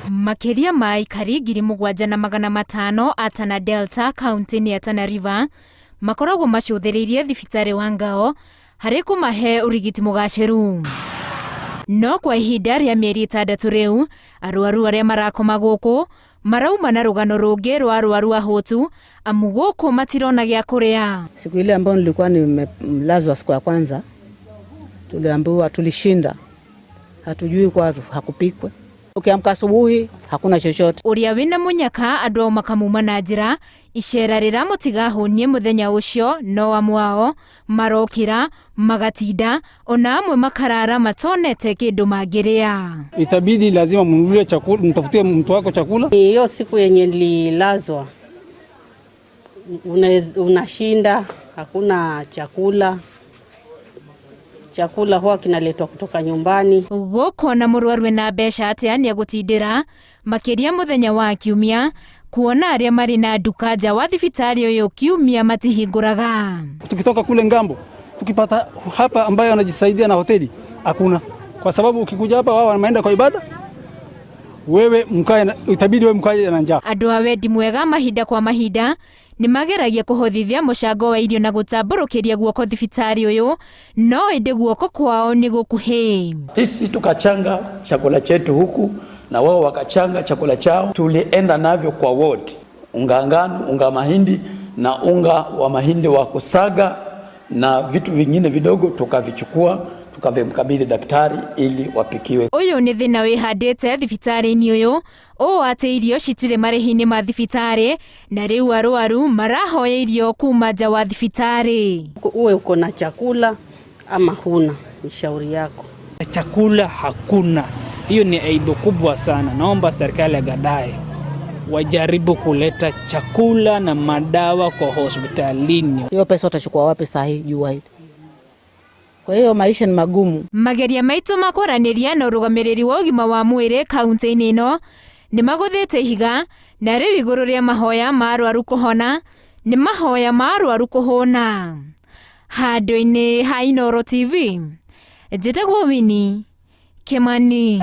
Makĩria ma aikari 7500 a Tana Delta kaunti-inĩ ya Tana River makoragwo macũthĩrĩirie thibitarĩ wa Ngao harĩ kũmahe ũrigiti mũgacĩru. No kwa ihinda rĩa mĩeri 6 rĩu, arwaru arĩa marakoma gũkũ marauma na rũgano rũngĩ rwa arwaru ahũtu amu gũkũ matirona gĩa kũrĩa. Siku ile ambayo nilikuwa nimelazwa siku ya kwanza, tuliambiwa tulishinda, hatujui kwa hakupikwe. Ukiamka asubuhi hakuna chochote. Ũrĩa wĩna mũnyaka andũ ao makamuma na njĩra icera rĩramũtiga hũnie mũthenya ũcio no amwe ao marokĩra magatinda ona amwe makarara matonete kĩndũ mangĩrĩa. Itabidi lazima mnunulie chakula, mtafutie mtu wako chakula. Hiyo siku yenye nililazwa unashinda hakuna chakula. Chakula huwa kinaletwa kutoka nyumbani. Gũkũ na mũrwaru ena mbeca atĩa nĩegũtindĩra makĩria mũthenya wa kiumia kuona arĩa marĩ na nduka nja wa thibitarĩ ũyũ kiumia matihingũraga. Tukitoka kule ngambo tukipata hapa ambayo anajisaidia na hoteli hakuna, kwa sababu ukikuja hapa wao wanaenda kwa ibada, wewe mkae, itabidi wewe mkae na njaa. Andũ a wendi mwega mahinda kwa mahinda nĩ mageragia kũhothithia mũcango wa irio na gũtambũrũkĩria guoko thibitarĩ ũyũ no ĩndĩ guoko kwao nĩ gũkuhĩ. Sisi tukachanga chakula chetu huku na wao wakachanga chakula chao, tulienda navyo kwa ward, unga ngano, unga mahindi na unga wa mahindi wa kusaga na vitu vingine vidogo, tukavichukua tukavimkabidhi daktari ili wapikiwe. Ũyũ nĩ thĩna wĩhandĩte thibitarĩ-inĩ ũyũ ũũ atĩ irio citirĩ marĩhi-inĩ ma thibitarĩ na rĩu arwaru marahoya irio kuma nja wa thibitarĩ. Uwe uko na chakula ama huna, ni shauri yako. Chakula hakuna, hiyo ni aibu kubwa sana. Naomba serikali ya Gadae wajaribu kuleta chakula na madawa kwa hospitalini. Hiyo pesa utachukua wapi saa hii jua hili? Kwa hiyo maisha ni magumu. Mageria maitũ ma kwaranĩria na ũrũgamĩrĩri wa ũgima wa mwĩrĩ kaunti-inĩ ĩno nĩ magũthĩte ihiga na rĩu igũrũ rĩa mahoya ma arwaru kũhona nĩ mahoya ma arwaru kũhũna. Handũ-inĩ ha Inooro TV, njĩtagwo Winnie Kimani.